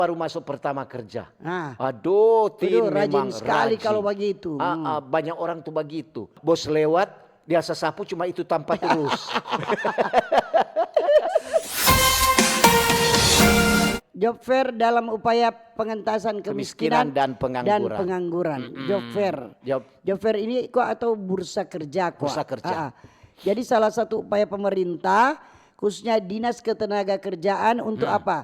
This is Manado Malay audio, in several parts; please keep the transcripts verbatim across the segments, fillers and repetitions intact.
Baru masuk pertama kerja. Nah, Aduh, Tin, aduh, rajin memang sekali rajin. Kalau begitu. Ah, Hmm. ah, banyak orang tuh begitu. Bos lewat, dia sasapu cuma itu tampa terus. Job fair dalam upaya pengentasan Kemiskinan kemiskinan, dan pengangguran. pengangguran. Mm-mm. Job fair. Job Job fair ini kok atau bursa kerja kok. Bursa kerja. Ah, ah. Jadi salah satu upaya pemerintah khususnya Dinas Ketenagakerjaan untuk Hmm. apa?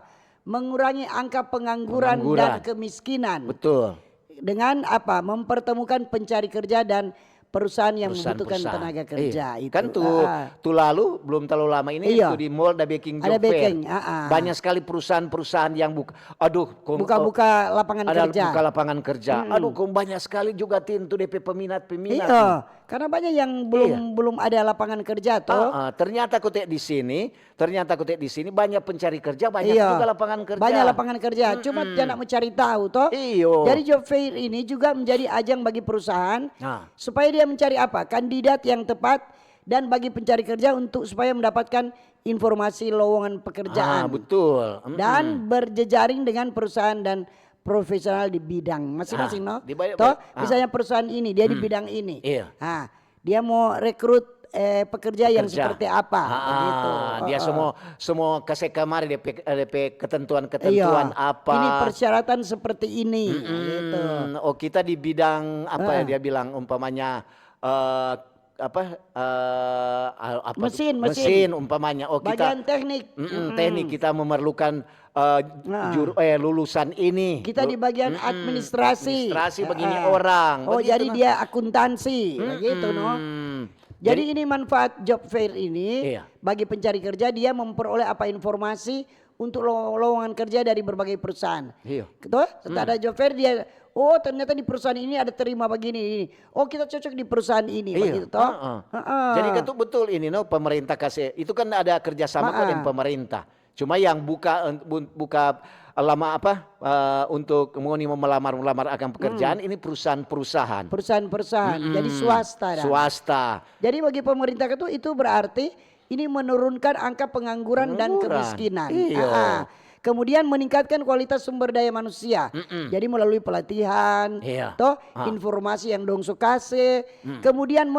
Mengurangi angka pengangguran, Pengangguran. Dan kemiskinan. Betul. Dengan apa? Mempertemukan pencari kerja dan perusahaan yang membutuhkan Perusahaan-perusahaan. Tenaga kerja Iya. itu. Kan tu, Ah, ah. Tu lalu belum terlalu lama ini Iya. Tu di mall ada beking job Ada fair. Beking, ah, ah. Banyak sekali perusahaan-perusahaan yang buka. Aduh, kong, Buka-buka lapangan ada kerja. Buka lapangan kerja. Mm-mm. Aduh, kong banyak sekali juga, Tin, tu depe peminat-peminat. Iya, karena banyak yang belum Iya. Belum ada lapangan kerja toh. Ah, ah, ternyata kote di sini, ternyata kote di sini banyak pencari kerja, banyak Iya. Juga lapangan kerja. Banyak lapangan kerja, cuma Mm-mm. Dia nak mencari tahu toh. Iyo. Jadi job fair ini juga menjadi ajang bagi perusahaan Nah. Supaya dia mencari apa? Kandidat yang tepat dan bagi pencari kerja untuk supaya mendapatkan informasi lowongan pekerjaan. Ah, betul. Mm-mm. Dan berjejaring dengan perusahaan dan profesional di bidang masing-masing, Ah, no? di banyak- Toh, ah. Misalnya perusahaan ini, dia di Hmm. bidang ini. Iya. Ah, dia mau rekrut eh, pekerja yang Kerja. Seperti apa, Ah, begitu. Dia Heeh. semua semua kasih kamari depe, depe ketentuan-ketentuan Iya. apa. Ini persyaratan seperti ini, Mm-mm. gitu. Oh, kita di bidang apa ya Heeh. Dia bilang umpamanya eh, apa eh, al- apa Mesin, mesin. Mesin umpamanya. Oh, kita Bagian teknik. Mm-mm, Mm-mm. Teknik kita memerlukan eh, Nah. juru- eh, lulusan ini. Kita di Lu- bagian Mm-mm. Administrasi. Administrasi begini Heeh. orang. Oh, Begitu, jadi no? Dia akuntansi, begitu, no? Mm-mm. Jadi, ini manfaat job fair ini Iya. Bagi pencari kerja dia memperoleh apa informasi untuk lo- lowongan kerja dari berbagai perusahaan. Iya. Toh, setelah ada job fair dia, oh ternyata di perusahaan ini ada terima begini ini. Oh kita cocok di perusahaan ini Iya. Begitu toh. Heeh. Heeh. Jadi kan itu betul ini no pemerintah kasih itu kan ada kerjasama kok Heeh. Dengan pemerintah. Cuma yang buka bu- buka lama apa eh, untuk ngoni mau melamar melamar akan pekerjaan Hmm. Ini perusahaan-perusahaan. Perusahaan-perusahaan. Mm-mm. Jadi swasta dah. Swasta. Jadi bagi pemerintah itu itu berarti ini menurunkan angka pengangguran, dan Pengangguran. Kemiskinan. Iya. Ah, ah. Kemudian meningkatkan kualitas sumber daya manusia. Mm-mm. Jadi melalui pelatihan, Iya. toh Ah. Informasi yang dong so kase, Hmm. kemudian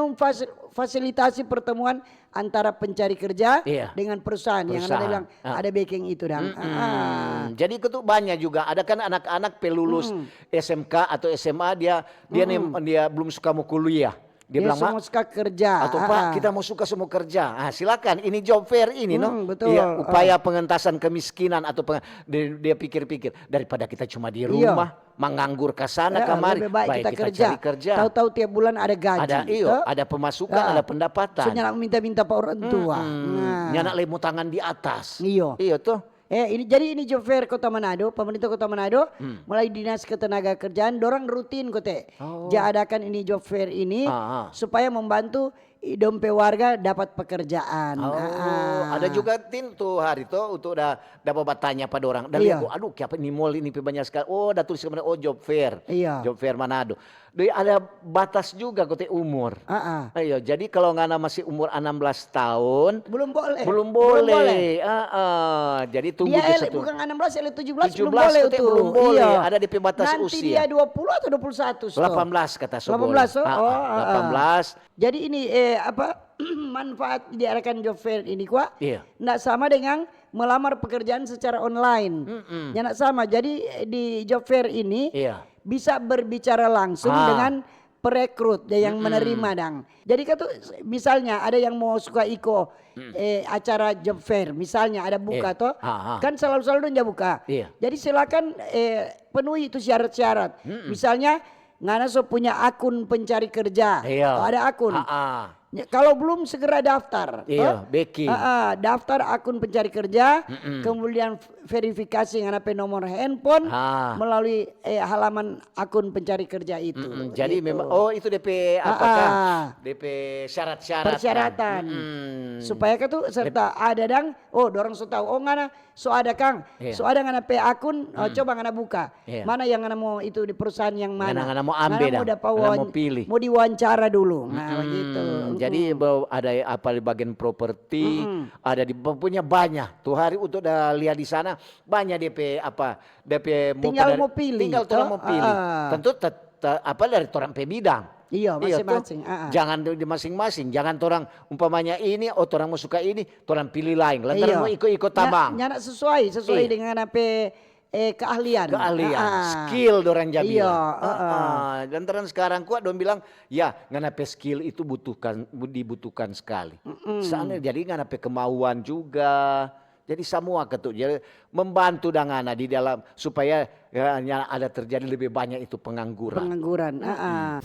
memfasilitasi pertemuan antara pencari kerja Iya. Dengan perusahaan, yang ada Perusahaan. Bilang Ah. Ada backing itu dong. Mm-mm. Ah. Jadi itu tuh banyak juga ada kan anak-anak pelulus Mm-mm. S M K atau S M A dia dia nem- Mm-mm. dia belum suka mau kuliah. Dia, Dia bilang Mak, semua suka kerja. atau Ah, Pak ah. Kita mau suka semua kerja. Ah, silakan ini job fair ini no. Hmm, betul. Iya, Ah. Upaya pengentasan kemiskinan atau peng- dia, dia pikir-pikir daripada kita cuma di Iya. rumah menganggur ke sana Ya, kemari lebih baik kita kita kerja. cari kerja. Tahu-tahu tiap bulan ada gaji. Ada iyo, Toh? Ada pemasukan, Ah. Ada pendapatan. So nyanda minta-minta pa orang tua. Mm-mm. Nah. Nyanda lei mo tangan di atas. Iyo. Iyo toh. Eh, ini jadi ini job fair Kota Manado, pemerintah Kota Manado, Hmm. Mulai Dinas Ketenagakerjaan, dorang rutin kote. Oh. Ja adakan ini job fair ini Ah, ah. Supaya membantu i- dong pe warga dapat pekerjaan. Oh, Ah, ah. Ada juga Tin tu hari tu untuk da dapat batanya pa dorang. Da Iya. Lihat, aduh, kiapa ini mall ini pe banyak sekali. Oh, da tulis kemana? Oh, job fair. Iya. Job fair Manado. Doi ada batas juga kote umur. Ah, ah. Ayo, jadi kalau ngana masih umur enam belas tahun, Belum boleh. Belum Belum boleh. Ah, ah. Jadi tunggu Dia di L, satu. Bukan enam belas, L tujuh belas belum Tujuh belas boleh kote itu. Belum boleh. Iya. Ada depe batas Nanti usia. Dia dua puluh atau dua puluh satu, Sto? Delapan belas kata so Delapan belas, boleh. Oh, Ah, ah. oh, ah, ah. Delapan belas. Jadi ini eh, apa manfaat diadakan job fair ini kwa? Iya. Ndak sama dengan melamar pekerjaan secara online. Mm-mm. Ya ndak sama. Jadi eh, di job fair ini Iya. Bisa berbicara langsung Ah. Dengan perekrut ya yang Mm-mm. Menerima dang. Jadi kan tuh misalnya ada yang mau suka iko Hmm. eh, acara job fair, misalnya ada buka Eh, toh, ah, ah. Kan selalu-selalu dong ja buka. Iya. Jadi silakan eh, penuhi itu syarat-syarat. Mm-mm. Misalnya ngana so punya akun pencari kerja. Iya. Oh, ada akun. Ah, ah. Ya, kalau belum segera daftar. Iya, Toh? Becky. Ah, ah, daftar akun pencari kerja, Mm-mm. Kemudian verifikasi ngana pe nomor handphone Ah. Melalui eh, halaman akun pencari kerja itu. Mm-mm. Jadi Gitu. Memang oh itu depe Ah, apakah ah. Depe syarat-syarat. Persyaratan. Mm-mm. Supaya kan tuh serta ada dang, oh dorang so tahu, oh ngana so ada kang, Iya. So ada ngana pe akun, oh, Hmm. Coba ngana buka. Iya. Mana yang ngana mau itu di perusahaan yang mana? Ngana, ngana mau ambe Ngana mau dah. dapa Ngana wawan- mau pilih. Mau diwawancara dulu. Nah, Mm-mm. Begitu. Jadi, hmm, ada apa di bagian properti, hmm, ada di, pokoknya banyak. Tu hari untuk da lia di sana, banyak depe apa, depe tinggal mo pili. Tinggal torang mo pili. Tentu apa dari torang pe bidang. Iyo, masing-masing. Jangan di masing-masing. Jangan torang umpamanya ini, oh torang mo suka ini, torang pili laeng. Lantaran mo iko-iko tabang. Nyanda sesuai, sesuai dengan apa eh, keahlian. Keahlian, skill dorang ja bilang. Lantaran skarang kwa dong bilang, ya ngana pe skill itu butuhkan, dibutuhkan skali. Soalnya jadi ngana pe kemauan juga. Jadi samua katu, jadi membantu dang ngana di dalam supaya ya, ada terjadi lebih banyak itu pengangguran. Pengangguran, ah.